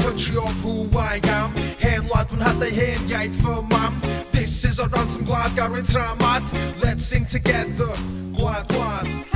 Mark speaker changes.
Speaker 1: country of who I am. Hen wlad fy nhadau, hen iaith fy mam. This is our ransom, gwladgarwyr tra mad. Let's sing together, gwlad, gwlad.